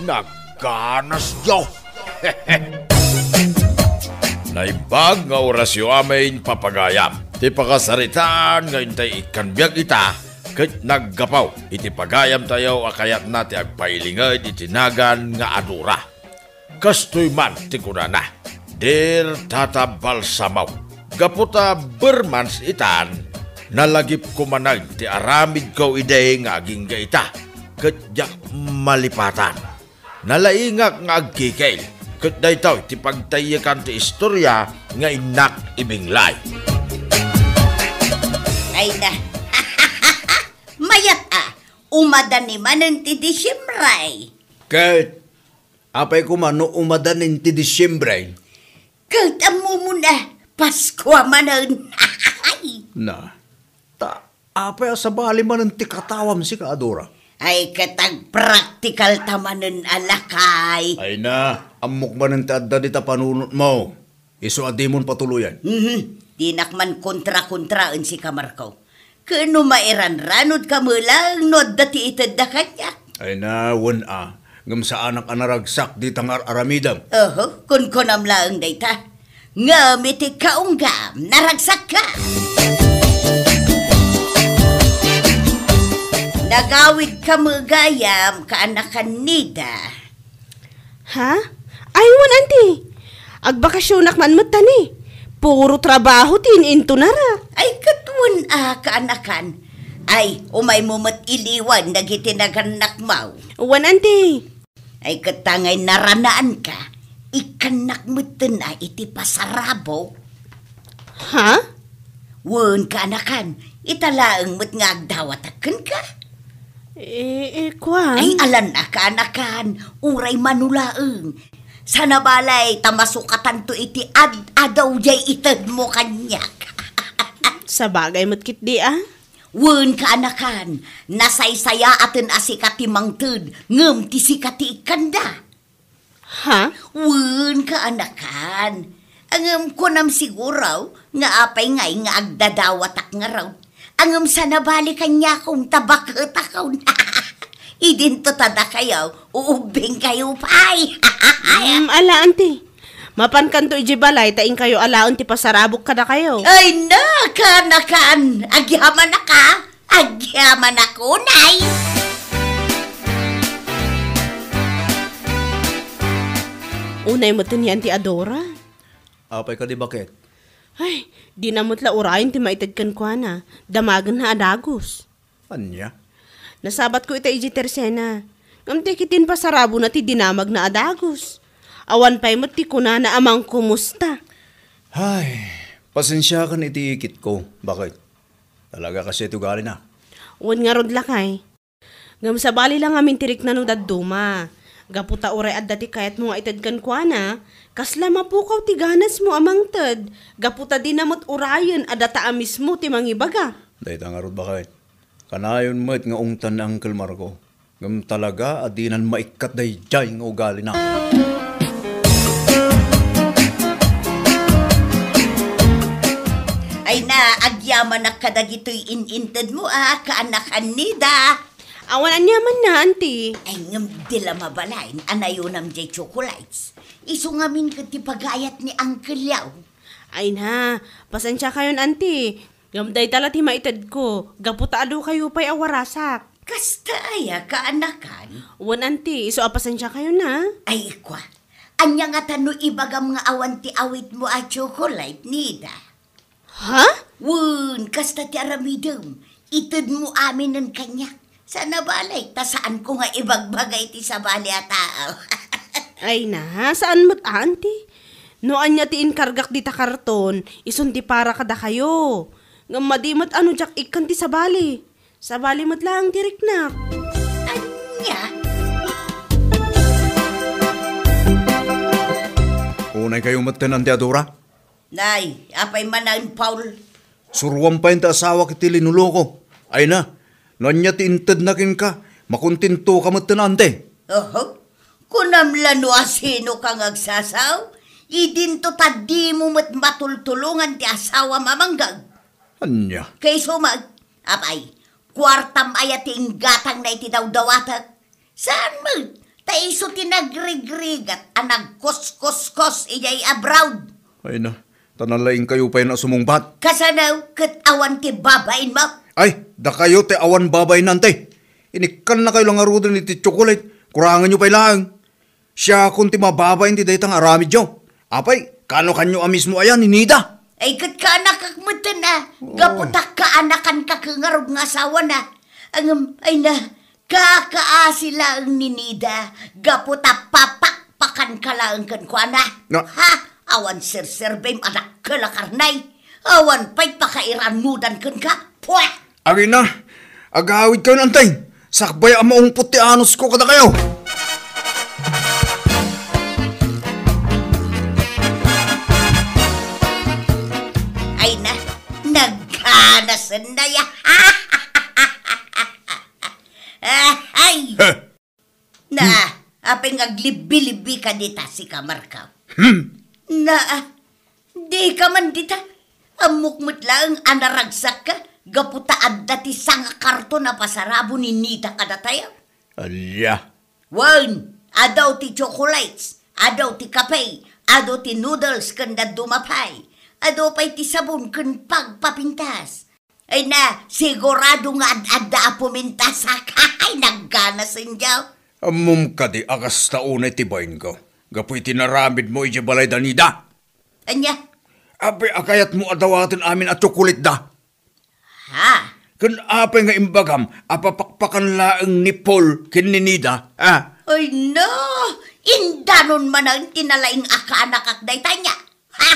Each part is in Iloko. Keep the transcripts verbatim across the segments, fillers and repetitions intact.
Nagganasyo! Naimbag nga orasyo amin, papagayam. Ti pakasaritaan nga intay ikkan biag ita, ket naggapu iti pagayamtayo a kayatna ti agpailinged iti nagan nga Adora. Kastoy man ti kunana, "Dear Tata Balsamo, gapu ta Burmans itan, nalagipko manen ti aramidko idi nga agingga ita, ket diak malipatan. Nalaingak nga agkikil, ket daytoy ti pagtayekkan ti istoria nga innak ibinglay." Ay na. Mayat a, umadani manen ti Disyembre. Ket apay koma no umadanin ti Disyembre? Ket ammomon a, Paskua manen. Na, ta apay a sabali manen ti katawam sika, Adora? Ay, ket agpraktikal ta manen a, lakay. Ay na, ammok manen ti adda dita panunotmo. Isu a dimon patuloyan. Mhm. Dinak man kontra-kontraen sika, Marco. Ken no mairanranodka met laeng no adda ti itedda kaniak. Ay na, wen a, ngem saanak a naragsak dita nga ar-aramidem. Oho, kunkunam laeng dayta. Ngem iti kaunggam, naragsakka. Nagawidka met gayam, kaanakan Nida. Ha? Ay, wen, anti. Agbakasyonak man met tani. Puro trabaho ti in-intonarak. Ay, ket wen a, kaanakan. Ay, umaymo met iliwan dagiti nagannakmaw. Wen, anti. Ay, ket ta ngay naranaanka, ikkannak metten a iti pasarabok. Ha? Wen, kaanakan, ita laeng met nga agdawatak kenka. Eh, eh, kuan? Ay, alan a kaanakan, uray mano laeng. Sanabalay, ta masukatanto iti ad-adaw jay itedmo kaniak. Sabagay met ketdi a. Wen, kaanakan, nasaysayaaten a sika ti mangted, ngem ti sika ti ikkanda. Ha? Wen, kaanakan. Ngem kunam siguro nga apay ngay nga agdadawatak ngarud. Ngem sanabalay kaniakon ta baketakon. Idinto ta dakayo, uubbingkayo pay. Mm, ala, anti. Mapankanto idiay balay ta inkayo alaen ti pasarabok kadakayo. Ay na, kaanakan. Agyamanak a. Agyamanak unay. Unay metten ni Anti Adora. Apay kadi, baket? Ay, dina met la urayen ti maited kenkuana. Damagenna a dagus. Ania? Nasabatko ita idiay tersena. Ngem ti kitin pasarabona ti dinamagna a dagus. Awan pay met ti kunana a mangkumusta. Ay, pasensiakan iti ikitko, baket. Talaga kasi ti ugalina. Wen ngarud, lakay. Ngem sabali la ngamin ti rikna no dadduma. Gapu ta uray adda ti kayatmo nga ited kenkuana, kasla mapukaw ti ganasmo a mangted, gapu ta dina met urayen a data a mismo ti mangibaga. Dayta ngarud, baket. Kanayon met nga ungtan ni Uncle Marco. Ngem talaga a dinan maikkat daydiay nga ugalina. Ay na, agyamanak kadagitoy in-intedmo a, kaanakan Nida. Awan aniamanna, anti. Ay, ngem di la mabalin a nayonam jay chocolates. Isu ngamin ket ti pagayat ni Uncle Yao. Ay na, pasensiakayon, anti. Ngem dayta la ti maitedko, gapu ta adu kayo pay a warasak. Kasta aya, kaanakan? Wen, anti, isu a pasensiakayon a. Ay, ikwa. Ania ngata no ibagam nga awan ti awitmo a chocolate, Nida? Ha? Wen, kasta ti aramidem. Itedmo aminen kaniak. Sanabalay, ta saanko nga ibagbaga iti sabali a tao. Ay na, saan met, anti? No ania ti inkargak dita karton, isun ti para kadakayo. Ngem madi met a no diak ikkan ti sabali. Sabali met laeng ti riknak. Ania? Unay kayo met ten, Anti Adora? Nay, apay manen, Paul? Suroam pay ti asawak iti linuloko. Ay na, no ania ti intedna kenka, makontentoka met ten, anti. Oho. Kunam la no asinoka nga agsasao, idinto ta dimo met matultulongan ti asawam a manggag. Ania? Kayso met, apay, kuartam aya ti inggatangna iti dawdawatek? Saan met, ta So ti nagrigrigat a nagkuskuskos idiay abroad. Ay na, ta nalaingkayo pay a sumungbat. Kasano ket awan ti babainmo? Ay, dakayo ti awan babain, anti. Inikkannakayo la ngaruden iti tsokolate, kuranganyo pay laeng. Siakon ti mababain ti dayta nga aramidyo. Apay, kaano kanyo a mismo aya ni Nida? Ay, ket kaanakak metten a, Oo. Gapu ta kaanakanka ket ngarud nga asawana. Ngem, ay na, kakaasi laeng ni Nida, gapu ta papakpakanka laeng kenkuana. Na- Ha? Awan serserbim a dakkel a karne. Awan pay pakairanudan kenka. Pweh! Agina, agawidkayon, anti. Sakbay a maungpot ti anusko kadakayo. Ay na, nagkanasen na ya. Ay! Heh. Na, apay nga aglibbi-libbi ka dita, sika, Markaw? Hmm. Na, ah, di ka man dita. Ammok met laeng a naragsakka, gapu ta adda ti sanga karton a pasarabo ni Nida kadatayo. Ania? Wen, adu ti chocolates, adu ti kape, adu ti noodles ken dadduma pay. Adu pay ti sabon ken pagpapintas. Ay na, sigurado nga ad-adda a pumintasak. Ay, nagkanasen diay. Ammom kadi a kasta unay ti bainko, gapu iti naramidmo idiay balay da Nida? Ania? Apay a kayatmo a dawaten amin a tsokolateda? Ha? Ken apay nga imbagam a papakpakan laeng ni Paul ken ni Nida, a? Ay na, indanon manen ti nalaing a kaanakak dayta ania? Ha?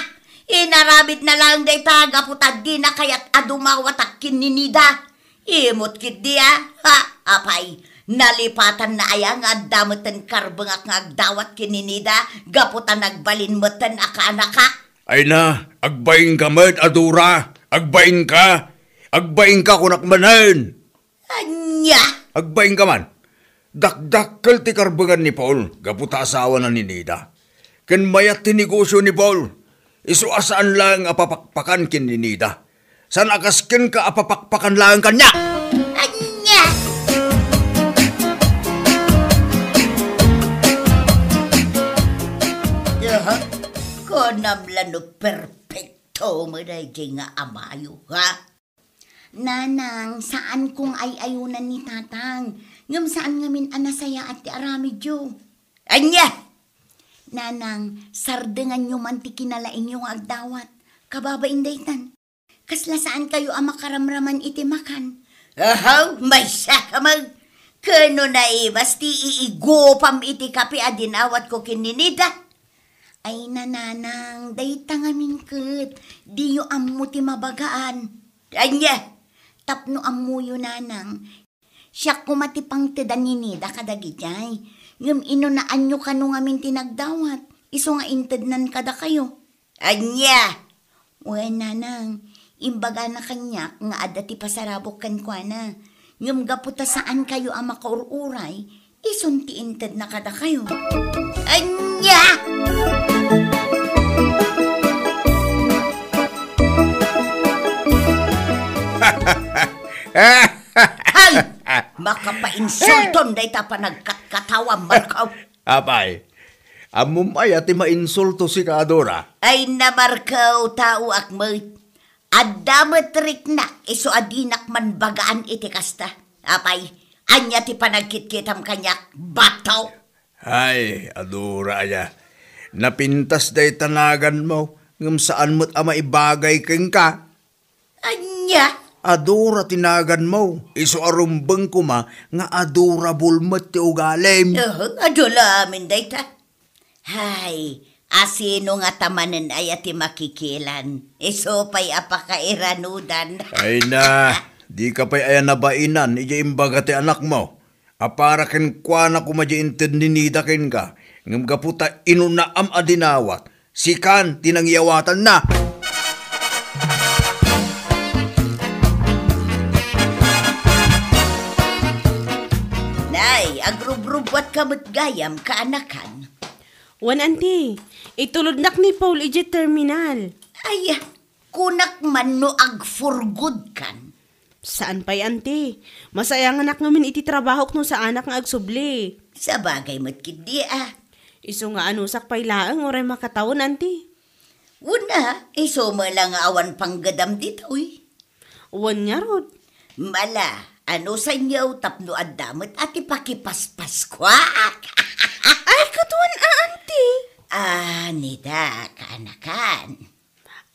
Inaramidna laeng dayta gapu ta dina kayat a dumawatak ken ni Nida. Imot ketdi a? Ha? Apay, nalipatanna aya nga adda metten karbengak nga agdawat ken ni Nida gapu ta nagbalin metten a kaanakak? Ay na, agbainka met, Adora. Agbainka. Agbainka, kunak manen. Ania? Agbainka man. Dakdakkel ti karbengan ni Paul gapu ta asawana ni Nida. Ken mayat ti negosio ni Paul. Isu a saan laeng a papakpakan ken ni Nida. Saan a kas kenka a papakpakan laeng kaniak. Ania? Aha. Kunam la no perpekto met daydiay nga amayo, ha? Nanang, saankong ay-ayunan ni Tatang, ngem saan ngamin a nasayaat ti aramidyo. Ania? Nanang, sardenganyo man ti kinalaingyo nga agdawat. Kababain daytan. Kasla saankayo a makaramraman iti makan. Ahaw, maysa ka man. Ken no naibas ti iigupam iti kape a dinawatko ken ni Nida. Ay, nanang, dayta ngamin ket, diyo ammo ti mabagaan. Ania? Tapno ammoyo, nanang, siak koma ti pangtedan ni Nida kadagijay. Ngem inunaanyo kano ngamin ti nagdawat, isu nga intednan kadakayo. Ania? Wen, nanang, imbagana kaniak nga adda ti pasarabok kenkuana. Ngem gapu ta saankayo a makaur-uray, isun ti intedna kadakayo. Ania? Hay! Makapainsulton dayta panagkatkatawa, Marco. Apay, ammom aya ti mainsulto, sika, Adora? Ay, namarkaw, taoak met. Adda met riknak isu a dinak man bagaan iti kasta. Apay, ania ti panagkitkitam kaniak, bato? Ay, Adora aya. Napintas dayta naganmo, ngem saan met a maibagay kenka. Ania? Adora ti naganmo. Isu a rumbeng koma nga adorable met ti ugalim. Aha, adu la amin dayta. Hay, asino ngata manen aya ti makikilan? Isu pay a pakairanudan. Ay na, dika pay aya nabainan idiay imbaga ti anakmo. A para kenkuana koma diay inted ni Nida kenka, ngem gapu ta inunaam a dinawat, sikan ti nangyawatanna. Nay, agrubrubuatka met gayam, kaanakan. Wen, anti, itulodnak ni Paul idiay terminal. Ay, kunak man no agfurgodkan. Saan pay, anti. Masayanganak ngamin iti trabahok no saanak nga agsubli. Sabagay met ketdi, a. Isu nga anusak pay laeng uray makatawen, anti. Wen a, isu met la nga awan panggadam ditoy. Wen ngarud. Ala, anusanyo tapno adda met a ti pakipaspasko. Ay, ket wen a, anti. A, Nida, kaanakan.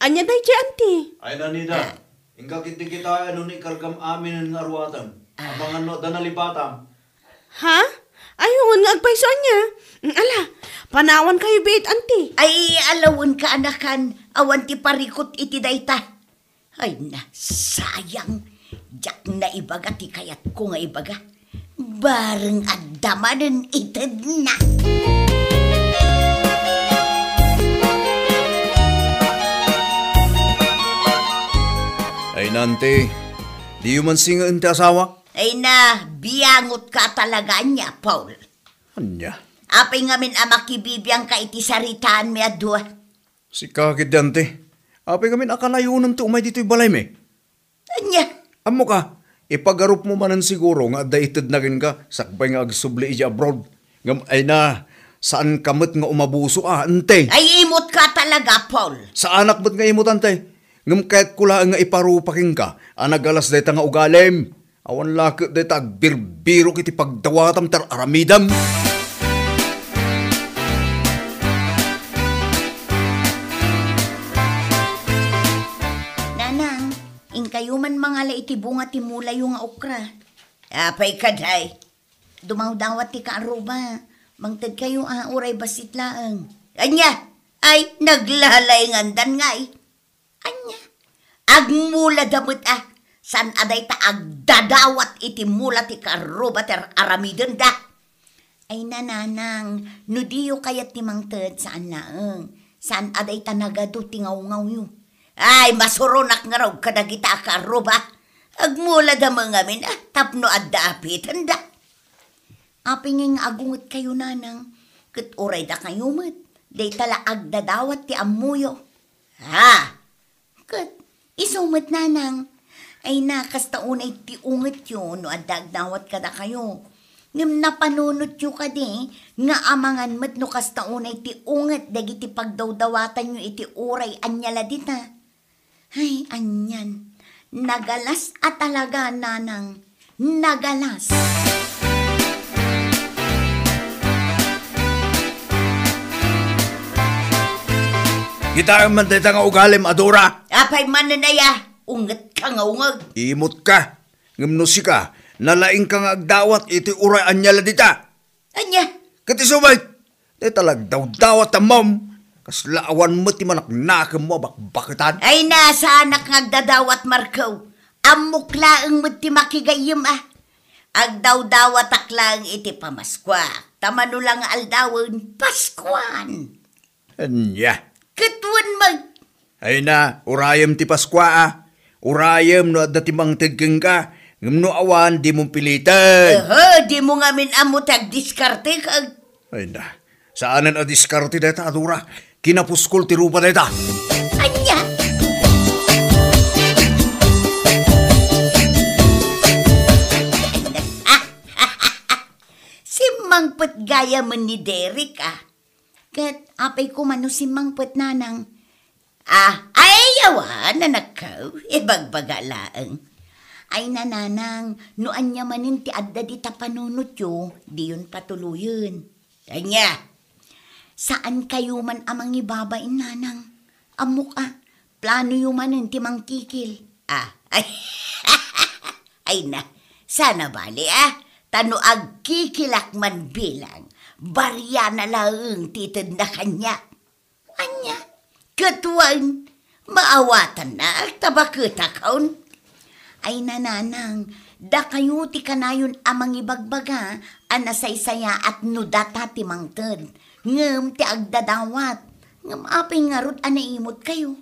Ania daydiay, anti? Ay, Nida. Ah. Inka ketdi kitaen no ikargam amin nga aruatem. Ah. Amangan no adda nalipatam. Ha? Ay, wen nga agpayso, ania? Mm, ala, panawankayo biit, anti. Ay, ala, wen kaanakan, awan ti parikut iti dayta. Ay, nasayang. Diak naibaga ti kayatko nga ibaga. Bareng adda manen itedna. Ay, anti, diyo man singaen ti asawa? Ay na, biangotka talaga, ania, Paul? Ania? Apay ngamin a makibibiangka iti saritaanmi a dua? Sika ketdi, anti. Apay ngamin a kanayonem ti umay ditoy balaymi? Ania? Ammoka, ipagarupmo manen siguro nga adda itedna kenka sakbay nga agsubli idiay abroad. Ngem ay na, saanka met nga umabuso a, anti. Ay, imotka talaga, Paul. Saanak met nga imot, anti. Ngem kayatko laeng nga iparupa kenka a nagalas dayta nga ugalim. Awan la ket dayta agbirbirok iti pagdawatam ti ar-aramidem. Nanang, inkayo man mangala iti bunga ti mulayo nga okra. Apay kadi? Dumawdawat ti kaarruba. Mangtedkayo a, uray bassit laeng. Ania? Ay, naglalaingandan ngay. Ania? Agmulada met a, saan a dayta agdadawat iti mula ti kaarruba ti ar-aramidenda? Ay, nanang, no diyo kayat ti mangted, saan laeng. Saan a dayta nagadu ti ngawngawyo. Ay, masuronak ngarud kadagita a kaarruba. Agmulada met ngamin a, tapno adda apitenda. Apay ngay nga agungetkayo, nanang, ket uray dakayo met, dayta la agdadawat ti ammoyo. Ha? Ket isu met, nanang. Ay na, kasta unay ti ungetyo no adda agdawat kadakayo. Ngem napanunotyo kadi nga amangan met no kasta unay ti unget dagiti pagdawdawatanyo iti uray ania la dita. Ay, anian. Nagalas a talaga, nanang. Nagalas. Kitaem man dayta nga ugalim a Dora. Apay manen aya, ungetka nga ungeg. Imotka. Ngem no sika, nalaingka nga agdawat iti uray ania la dita. Ania? Ket isu met, dayta la agdawdawat a mom. Kasla awan met ti manaknakemmo a bakbaketan. Ay, na, saanak nga agdadawat, Marco. Ammok laeng met ti makigayyem a. Agdawdawatak laeng iti Pamaskuak, ta mano la nga aldawen, Paskuan. Ania? Ket wen met. Ay na, urayem ti Paskua a. Urayem no adda ti mangted kenka. Ngem no awan, dimo piliten. Aha, dimo ngamin ammo ti agdiskarte ka. Ay na, saanen a diskarte dayta a Dora. Kinapuskol ti rupa dayta. Ania? Simmangpet gayam ni Derek a. Ket apay koma no simmangpet, nanang? Ah, ay, awan, anakko, ibagbaga laeng. Ay, nanang, no ania manen ti adda dita panunotyo, diyon patuloyen. Ania? Saankayo man a mangibabain, nanang. Ammok a, planoyo manen ti mangkikil. Ah, ay, ay na, saan a bale a, ta no agkikilak man bilang, bariana laeng ti itedna kaniak. Ania? Ket wen, maawatannak ta baketakon. Ay, nanang, dakayo ti kanayon a mangibagbaga a nasaysayaat no data ti mangted, ngem ti agdadawat. Ngem apay ngarud a naimutkayo?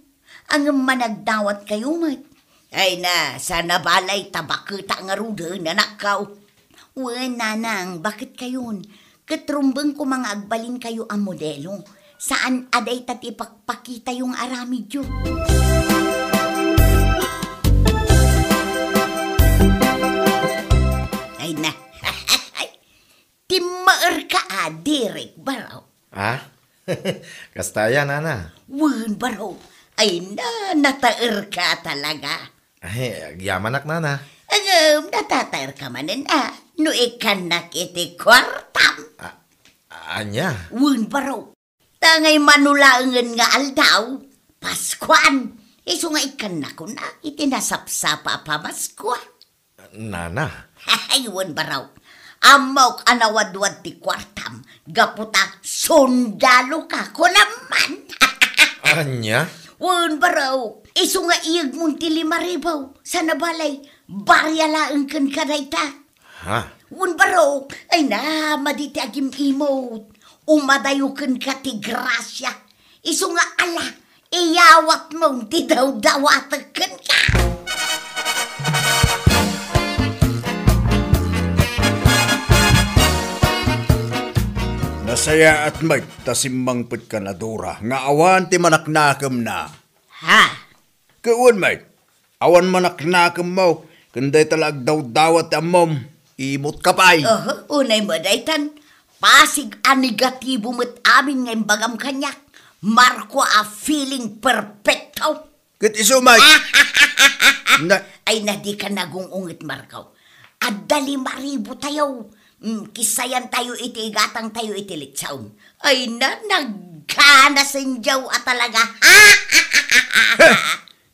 Ngem managdawatkayo met. Ay na, saan a bale ta baketak ngaruden, anakko. Wen, nanang, baketkayon. Ket rumbeng koma nga agbalinkayo a modelo. Saan a dayta ti ipakpakitayo nga aramidyo. Baro. Ah? Kasta aya, nana? Wen, baro. Ay na, nataerka talaga. Ay, agyamanak, nana. Ngem, natataerka manen, a, no ikkannak iti kuartam. A-, ania? Wen, baro. Ta ngay mano laengen nga aldaw, Paskuan. Isu nga ikkannakon, a, iti nasapsapa a Pamaskua. Nana. Ay, wen, baro. Ammok a nawadwad ti kuartam, gapu ta sundaloka, kunam man. Ania? Wen, baro. Isu nga iyegmon ti lima ribu, sana balay, barya laeng kenka dayta. Ha? Wen, baro. Ay na, madi ti agim-imot. Umadayo kenka ti grasia. Isu nga ala, iyawatmo ti dawdawatek kenka. Nasayaat met ta simmangpetka, a Dora, nga awan ti manaknakemna. Ha? Ket wen met, awan manaknakemmo, ken dayta la agdawdawat ti ammom, imotka pay. Oho, unay met daytan. Pasig a negatibo met amin nga imbagam kaniak. Marco a feeling perfecto. Ket isu met. Na- Ay, na, dika nagung-unget, Marco. Adda lima ribu tayo. Mm, kisayan tayo iti igatang tayo iti litsaon. Ay na, nagkanasenjaw a talaga.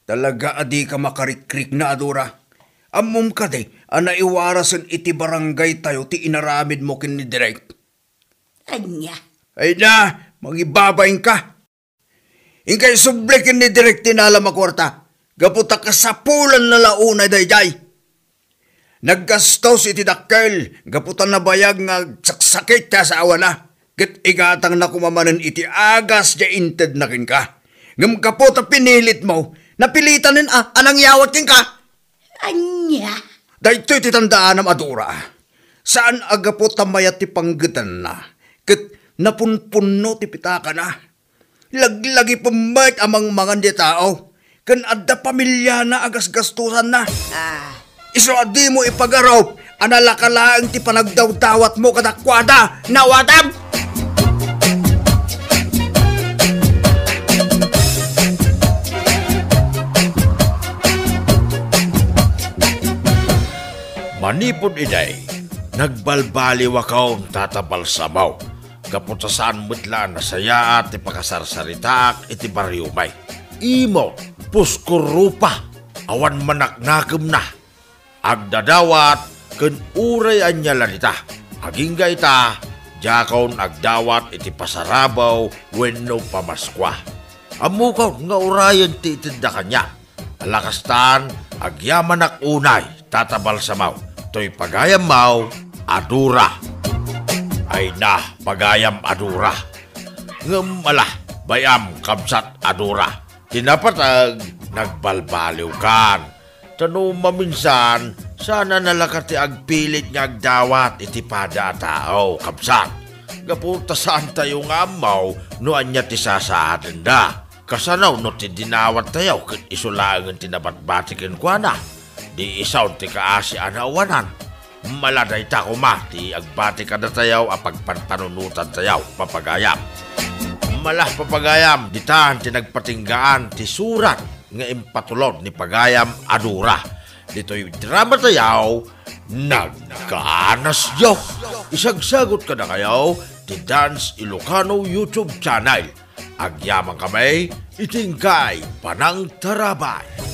Talaga a dika makarikrikna, a Dora. Ammom kadi a naiwarasen iti barangay tayo ti inaramidmo ken ni Direk? Ania? Ay na, mangibabainka. Inkay subli ken ni Direk ti nalam a kuarta, gapu ta kasapulanna la unay daydiay. Naggastos iti dakkel, gapu ta nabayag nga agsaksakit ti asawana, ket igatangna koma manen iti agas ti intedna kenka. Ngem gapu ta pinilitmo, napilitanen a, a nangyawat kenka. Ania? Daytoy ti tandaanam a Dora. Saan a gapu ta mayat ti panggetanna, ket napunpunno ti pitakana. Laglagipen met a mangmangan ti tao, ken adda pamiliana a gasgastosanna. Ah. Isu a dimo ipagarup a nalaka laeng ti panagdawdawatmo kadakuada, nawatam! Manipud idi, nagbalbaliwakon, Tata Balsamo, gapu ta saan met la a nasayaat ti pakasarsaritaak iti bariomi. Imot, puskurupa, awan manaknakemna. Agdadawat ken uray ania la dita. Agingga ita, diakon agdawat iti pasarabaw wenno Pamaskua. Ammokon nga urayen ti itedda kaniak. Ala kastan, agyamanak unay, Tata Balsamo, toy pagayammo a Dora. Ay na, pagayam a Dora. Ngem ala, bay-am, kabsat a Dora. Ti napateg, nagbalbaliwkan. Ta no maminsan, saan a nalaka ti agpilit nga agdawat iti pada a tao, kabsat. Gapu ta saantayo nga ammo no ania ti sasaadenda. Kasano no ti dinawat tayo ket isu laengen ti nabatbati kenkuana? Di isu ti kaasi a naawanan. Mala dayta koma ti agbati kadatayo a pagpanpanunotan tayo, papagayam. Mala, papagayam, ditan ti nagpatinggaan ti surat nga impatulod ni pagayam a Dora. Ditoy drama tayo, Nagkaanasyo. Isagsagot kadakayo ti Dance Ilocano YouTube channel. Agyaman kami iti inkay panangtarabay.